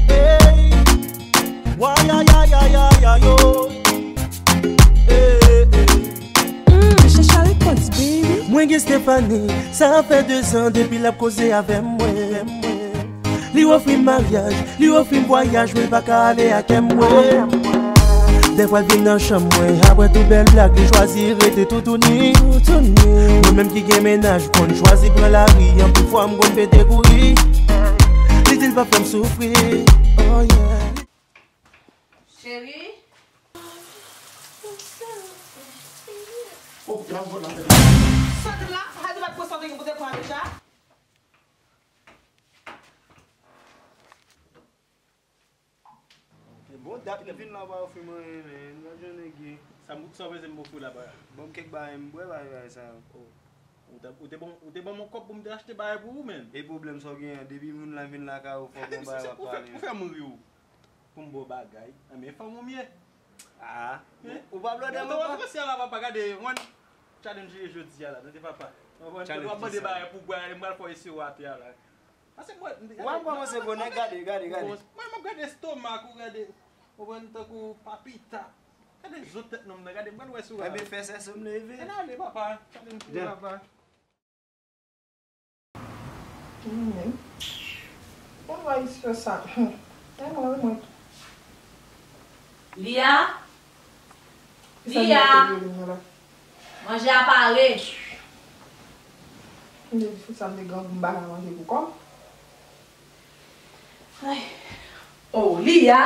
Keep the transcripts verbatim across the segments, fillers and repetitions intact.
Hey, wa ya ya ya ya ya yo. Hey, hey. Mm, Shasha Records, baby. Mwen gen Stephanie, sa fè dezan depi l ap koze avè mwen. Li ofri m maryaj, li ofri m vwayaj, men l pa ka ale ak mwen. Dèfwa l vin nan chanm mwen, apre tout bèl blag, li chwazi rete toutouni. Mwen menm ki gen mennaj, konn chwazi pran lari, anpil fwa m konn pete kouri. Li di l p ap fè m soufri. Oh yeah. Cheri. Oh, la, voilà. Sòti la, Hadi pa t pran sòti pou te pran deja. Bon, dat li vin la pa ofri m anyen, men. Gad jan nèg ye. Sa m, sa w bezwen m ofri w la, ba? Ban m kèk bagay m bwè, bagay, bagay sa yo. Oh. Ou te, ou te ban, ou te ban m yon kòb pou m te achte bagay pou ou, menm. E pwoblèm sa w genyen, depi moun la vin lakay ou, fòk yon bagay w ap pale. Ou fè, ou fè m ri, ou. Pou m ba w bagay. Anben, fanm ou m ye. Ah. Hein? Ou pa blòdè, papa? Ou pa sèl la, papa, gade, mwen, challenge jodi a la, tande papa. Mwen, mwen, mwen mande bagay pou bwè, mwen al fè eseye atè a la. Paske mwen, ou pa kòmanse bonè, gade, gade, gade. Mwen, mwen gade estomak ou, gade. Ou konprann, tankou papita. Gade zo tèt nonm nan, gade, mwen wè sou. Enben, fè sè sou m leve. Ann ale, papa. Challenge, papa. Mwen menm. Mwen wè istwa sa. Tèlman remèt. Lia? Lia? Manje a pare. M te di fout sa m te grangou, m pa ka manje pou kò m. Ay. Oh, Lia,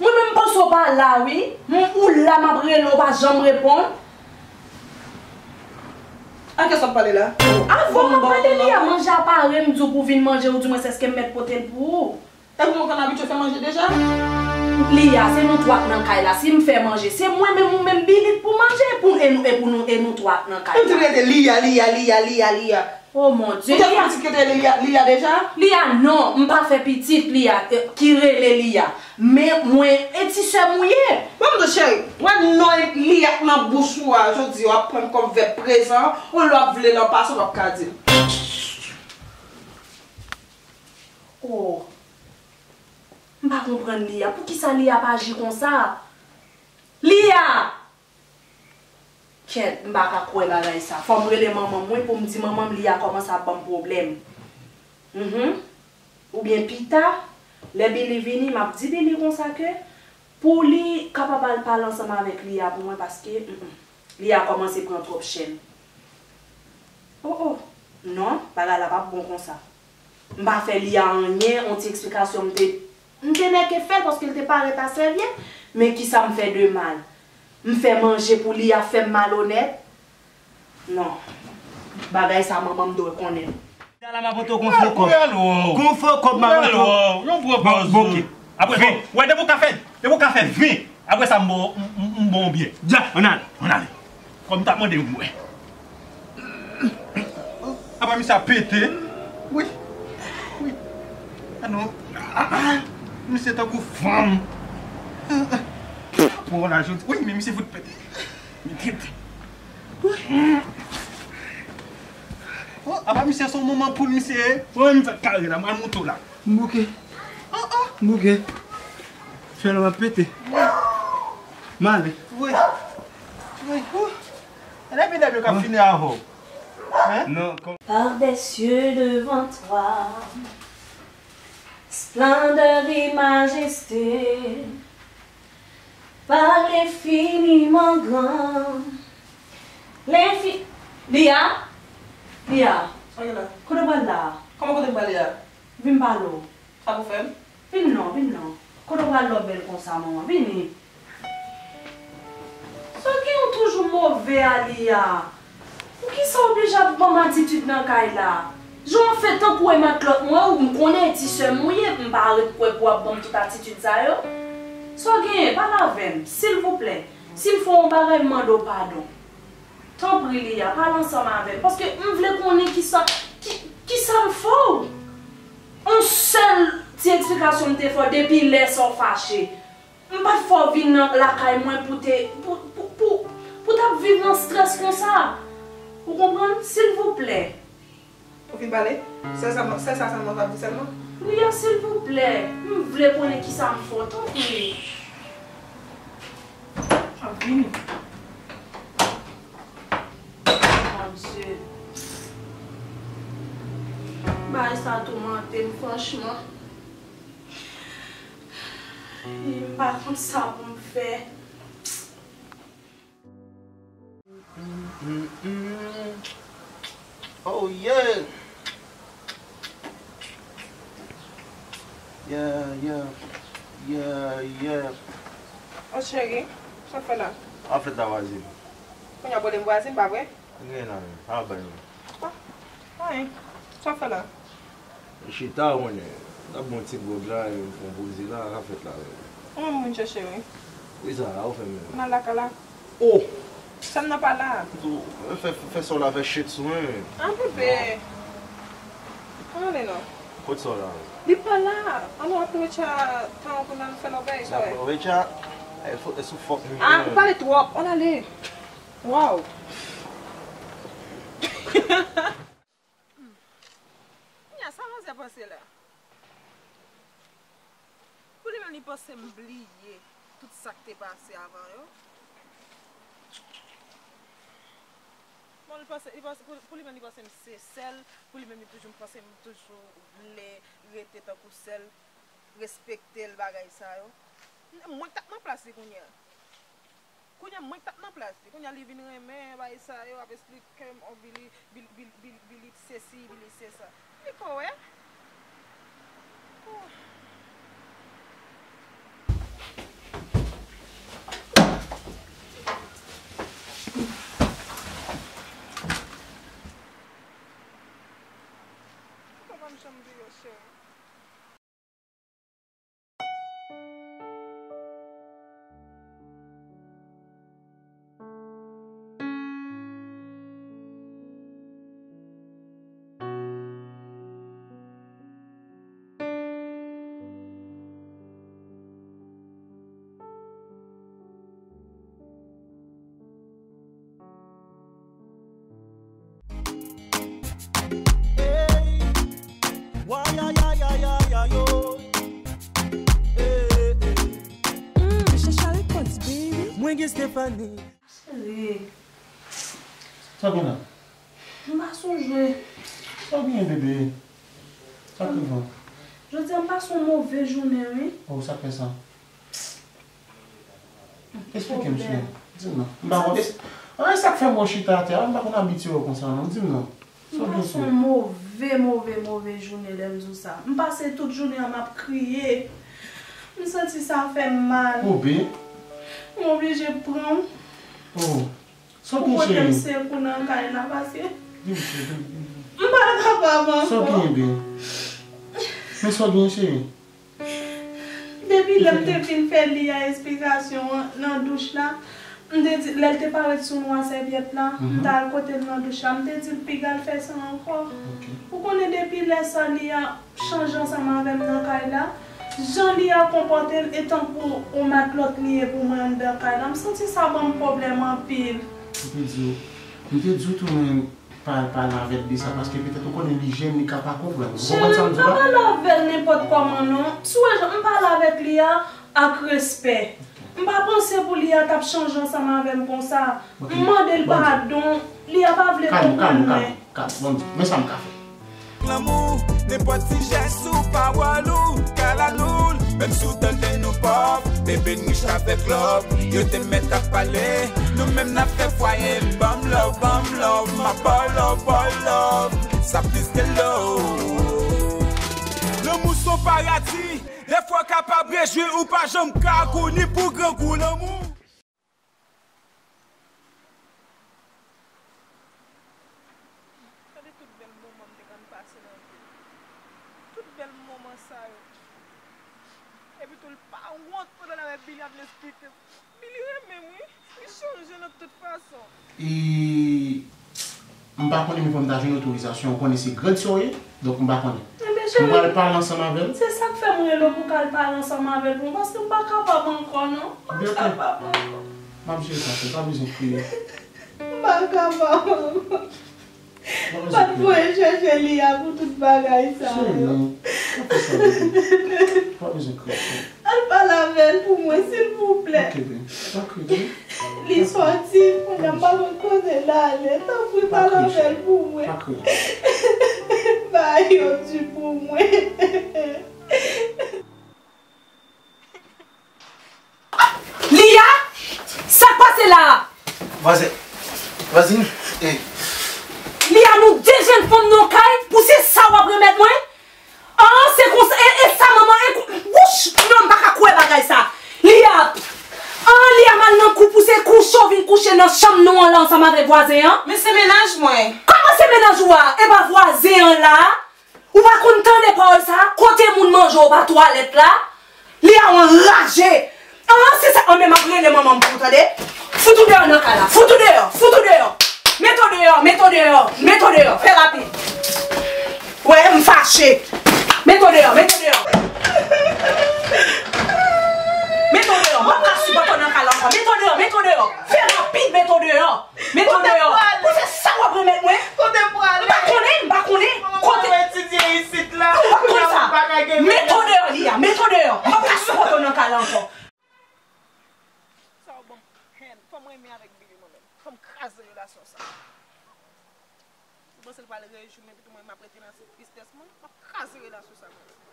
mwen menm m panse w pa la, wi. M, ou la, m ap rele w, ou pa janm reponn. A kiyès w ap pale la? Avè w m ap pale, Lia, manje a pare, m di w pou w vin manje, ou di mwen èske m mèt pote l pou ou. Epi nou konn abitye fè manje deja? Lia, se nou twa k nan kay la. Si m fè manje, se mwen menm ou menm Bilit pou manje, pou, e nou, e pou nou, e nou twa k nan kay la. Ou te rete Lia, Lia, Lia, Lia, Lia. Oh mon Dieu, Lia. Ou te fè pitit ki rele Lia, Lia deja? Lia, non, m pa fè pitit, Lia, eh, ki rele Lia. Men mwen, e ti sè m ou ye. Ban m di w, cheri, wè non Lia k nan bouch ou a, jodi a, w ap pran l kòm vèb prezan, ou lè w ap vle l an pasan, w ap ka di l. Oh. M pa konprann Lia. Poukisa Lia pa aji konsa? Lia! Kèt, m pa ka kwè bagay sa. Fò m rele manman m, wi, pou m di manman m Lia kòmanse ap ban m pwoblèm. Mhm. Oubyen pita, lè Billy vini, m ap di Billy konsa ke pou li kapab al pale ansanm avèk Lia pou mwen, paske, mm, mm, Lia kòmanse pran twòp chèn. Oh, oh. Non, bagay la p ap bon konsa. M pa fè Lia anyen, yon ti eksplikasyon m te, m te nèke fè l paske l te parèt asèvye, men kisa m fè de mal? M fè manje pou Lia fè m malonèt? Non. Bagay sa manman m dwe konnen. Lia la m ap pote w gon fo kòb. Gon fo kòb m ap pote w. Bon, bon, ok. Apre, bon, wè, depi w ka fè, depi w ka fè ven, apre sa, m ba w, m, m, m ba w byen. Dja, ann ale. Ann ale. Kòm m t ap mande m wè. Apa misye ap pete? Wi. Wi. Ah non. Ah, ah. Misye tankou fanm. Bon, la, jodi. Wi, men misye fout pete. Men tete. Oh, apa misye se yon manman poul misye ye? Mwen menm fèk kare la, mwen monte w la. M bouke. Oh, oh. M bouke. Fyèl la ap pete. M ale. Wi. Wi. Ou. E depi nèg yo k ap fini avè w. Hein? Non, kòm... Par des cieux devant toi, splendeur et majesté, par l'infiniment grand, l'infi-, Lia? Lia? Sa gen la? Kote w pral la? Kòman kote m pral la? Vin pale w. Sa pou fè m? Vin non, vin non. Kote w pral lò bèl konsa, manman? Vini. Sa w gen, ou toujou move a, Lia? Poukisa w oblije ap ban m atitid nan kay la? Jan w ap fè tankou w renmen ak lòt moun, ou, m konnen e ti sè m ou ye, m pa ret kwè pou w ap ban m tout atitid sa yo. Sa w genyen, pale avè m, silvouplè. Si m fè w yon bagay, m mande w padon. Tanpri, Lia, pale ansanm avè m, paske m vle konnen kisa, ki, kisa m fè w. Yon sèl ti eksplikasyon m te fè w depi lè sa w fache. M pa t fè w vin nan lakay mwen pou te, pou, pou, pou, pou t ap viv nan estrès konsa. Ou konprann? Silvouplè. Ou fin pale? Sèl sa, sèl sa sèlman w ap di sèlman? Lia, silvouplè, m vle konnen kisa m fè w, tanpri. M ap vini. Mon Dieu. Bagay sa toumante m, franchman. E m pa konn sa pou m fè. Oh yeah. Yeah, yeah. Yeah, yeah. Oh cheri, sa w fè la? Sa w fè la, vwazin? Kounye a w rele m vwazin, pa vre? Anyen la menm, sa w ap bay menm? Ah, anyen. Sa w fè la? M chita, ou konnen. M t ap bwè yon ti gwòg la, e m fè yon poze la, sa k ap fèt la menm? Ou menm ou vin chèche wi. Kisa ou fè menm? M al lakay la. Oh! Sè m nan pa la. Fè, fè, fè sè w la fè shit sou mwen. Ah bebe. Ann ale non. Kot sè w la? Li pa la. Ann nou aproche a tan pou n al fè lòbèy. N aproche a? E sou fòk nou. Ah, ou pale twòp. Ann ale. Wow. Kounye a, sa manzè panse la? Pou li menm, li panse m bliye tout sa k te pase avan yo. Bon, li panse, li panse, pou, pou li menm, li panse m se sè l, pou li menm, li toujou, m panse m toujou vle rete tankou sè l, respekte l, bagay sa yo. Mwen k t ap nan plas li kounye a. Kounye a, mwen k t ap nan plas li. Kounye a, li vin renmen bagay sa yo, ap esplike m, oh, Billy, Billy, Billy, Billy, Billy sesi, Billy se sa. Li ko wè? Oh. Papa m janm vire, cheri. Mwen gen Stephanie. Cheri. Sa w gen la? M pa sonje. Sa w gen, bebe? Sa k rive w? Jodi a m pase yon move jounen wi. Oh, sa k fè sa? Eksplike m, cheri. Di m non. M pa konn. Anyen sa k fè m wè w chita atè a, m pa konn abitye w konsa non. Di m non. Sa w gen, cheri? M pase yon move, move, move jounen lè m di w sa. M pase tout jounen an m ap kriye. M santi sa fè m mal. Koube? M oblije pran. Oh. Sa w gen, cheri? Pou pote m sekou nan kay la paske Di m, cheri. M pa kapab ankò. Sa w gen, bebe? Men sa w gen, cheri? Depi lè m te fin fè Lia esplikasyon an nan douch la, m te di, lè l te parèt sou nwa sèvyèt la, m t al kote l nan douch la, m te di l piga l fè sa ankò. Ou konnen depi lè sa Lia chanje ansanm avè m nan kay la, jan Lia konpòte l e tankou yon matlòt li ye pou mwen anndan kay la, m santi sa ban m pwoblèm anpil. M te di w, m te di w tou men pa al pale avè l de sa, paske petèt ou konnen li jèn, li ka pa konprann. Ou konprann sa m di w la? Cheri, m pa pale avè l nenpòt kòman non. Si w wè jan m pale avèk li a, ak respè. M pa panse pou Lia t ap chanje ansanm avè m konsa. M mande l padon, Lia pa vle konprann mwen. Kalm, kalm, kalm, kalm. Bon, men sa m ka fè. Lanmou, nenpòt ti jès ou pawòl ou, kalalou l, menm si w tande nou pòv, bebe n rich avèk love. Yo te mèt ap pale, nou menm n ap fè fwaye n. Ban m love, ban m love, m ap ba w love, ba w love, sa plis ke love. Lanmou s on paradi, lè fwa w kapab rejwi, ou pa janm ka kou ni pou grangou lanmou. Gade tout bèl moman m te konn pase nan vi m. Tout bèl moman sa yo. Epi tou l pa wont pandan l avèk Billy ap vin esplike m. Billy renmen m wi. Li chanje nan tout fason. E m pa konnen men fò m ta jwenn otorizasyon. Ou konnen se grann sè w ye. Donk m pa konnen. Enben cheri, ou pral pale ansanm avè l? Se sa k fè m rele w pou w ka al pale ansanm avè l pou mwen, paske m pa kapab ankò non. M pa kapab ankò. M ap jere sa, cheri, pa bezwen kriye. M pa kapab ankò. M pa t voye chèche Lia pou tout bagay sa yo. Cheri, pa fè sa, bebe. Pa bezwen kriye. Al pale avè l pou mwen, silvouplè. Ok, bebe. Pa kriye. Li sòti, kounye a m pa konn kote l ale. Tanpri, pale avè l pou mwen. Pa kriye. Bagay yo di pou mwen. Lia, sa k pase la a? Vwazen, vwazin, e. Lia, nou de jèn fanm nan kay, pou se sa w ap remèt mwen? An, se konsa, e, e sa manman, e kou-, wouch, non, m pa ka kwè bagay sa. Lia, an, Lia m al nan kou, pou se kouche w vin kouche nan chanm nou an la ansanm avèk vwazen an? Men se mennaj mwen. Kòman se mennaj ou a? E pa vwazen an la? Ou pa konn tande pawòl sa? Kote moun manje w pa twalèt la? Lia, w anraje. An, se sa, an, men m ap rele manman m pou ou tande. Fout ou deyò nan kay la. Fout ou deyò, fout ou deyò. Met ou deyò, met ou deyò, met ou deyò. Fè rapid. Wè, m fache. Met ou deyò, met ou deyò. Met ou deyò, m ap ka sipòte w nan kay la ankò. Met ou deyò, met ou deyò. Fè rapid, met ou deyò. Met ou deyò. Pou se sa w ap remèt mwen? Kote m prale? M pa konnen, m pa konnen. Kote? Mwen etidye isit la. Ou pa konn sa. Met ou deyò, Lia. Met ou deyò. M p ap ka sipòte w nan kay la ankò. Sa w ban m pèn. Fò m renmen avèk Billy mwen menm. Fò m kraze relasyon sa. Ou panse l pral rejwi mwen, epi tou mwen m ap rete nan tristès mwen? M ap kraze relasyon sa mwen menm.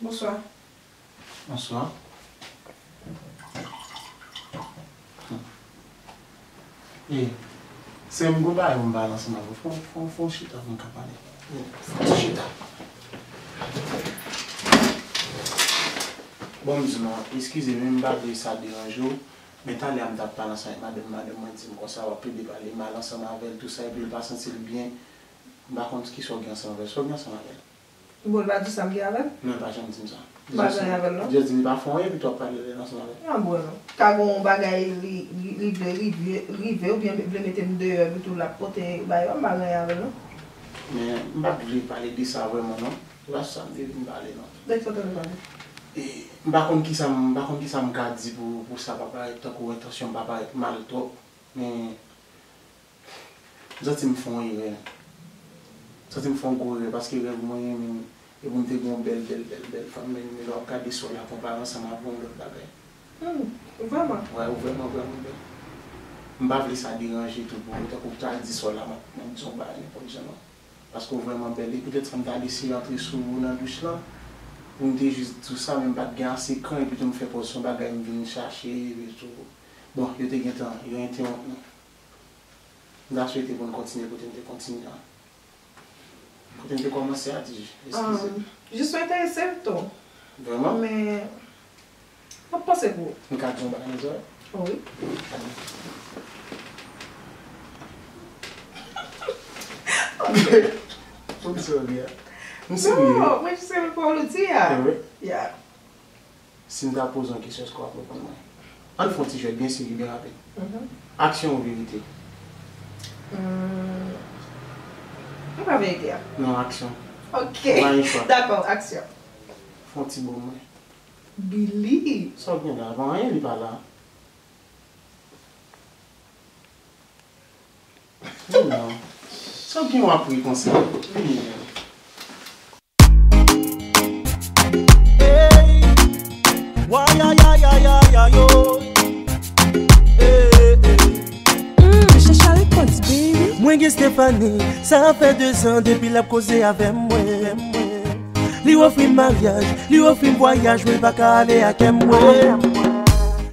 Bonswa. Bonswa. E, se m gon bagay pou m pale ansanm avè w. Fò, fò, fò w chita pou n ka pale. Fò w chita. Bon, m di nou, eskize m, m pa vle sa deranje w. Men talè a m t ap pale ansanm avèk madanm, madanm mwen di m konsa w ap plede pale mal ansanm avè l, tou sa, epi l pa santi l byen. M pa konn kisa w gen ansanm avè l. Sa w gen ansanm avè l? Bon, l pa di sa m gen avè l? Non, l pa janm di m sa. M pa gen anyen avè l, non. Li jis di m li pa fè anyen, epi tou w ap pale de l ansanm avè l. An bon, non. Ka gen yon bagay li, li, li vle rive, rive, oubyen vle mete m deyò, epi tou l ap pote bagay yo, m pa gen anyen avè l, non. Men, m pa t vle pale de sa vrèman, non. Se pa sa m te vin pale, non. De kisa w te vin pale? E, m pa konn kisa m, m pa konn kisa m ka di pou, pou sa pa parèt tankou entansyon m pa parèt mal twòp. Men, m santi m fè yon erè. M santi m fè yon gwo erè, paske rèv mwen renmen, e pou m te gen yon bèl, bèl, bèl, bèl fanm, men, men lè w ap gade sò la konpare ansanm avè yon lòt bagay. Hmm, vrèman? Wè, ou vrèman, vrèman bèl. M pa vle sa deranje tou pou ou, tankou w ta di sò la, m ap, m ap di yon bagay nenpòt jan, non. Paske w vrèman bèl. E poutèt sa m ta deside antre sou ou nan douch lan, pou m te jis di w sa, men m pa t gen ase kran, epi tou m fè pòz se yon bagay m vin chache, epi tou. Bon, yo te gentan, yo entewonp nou. M ta swete pou n kontinye kote n te kontinye an. Kote n te kòmanse a, di, eskize. Um, jis enterese m tou. Vrèman? Men, m ap panse pou ou. M ka di yon bagay nan zòrèy? Wi. Ok. Poukisa w ri a? M serye. Non, mwen jis renmen pawòl ou di a. E wi? Yeah. Si m ta poze yon kesyon, èske w ap reponn mwen? Ann fè yon ti jwèt byen serye, byen rapid. Mhm. Aksyon ou verite? Hmm, m pran verite a. Non, aksyon. Ok. Ou pa gen chwa. Dakò, aksyon. Fè yon ti bo mwen. Billy. Sa w gen la? Pa anyen, li pa la. Non. Sa w gen w ap ri konsa? Hey. Wa, ya, ya, ya, ya, ya, yo. Hey, hey. Mm, Shasha Records, baby. Mwen gen Stephanie, sa fè de zan depi l ap koze avè mwen. Li ofri m maryaj, li ofri m vwayaj, men l pa ka ale ak mwen.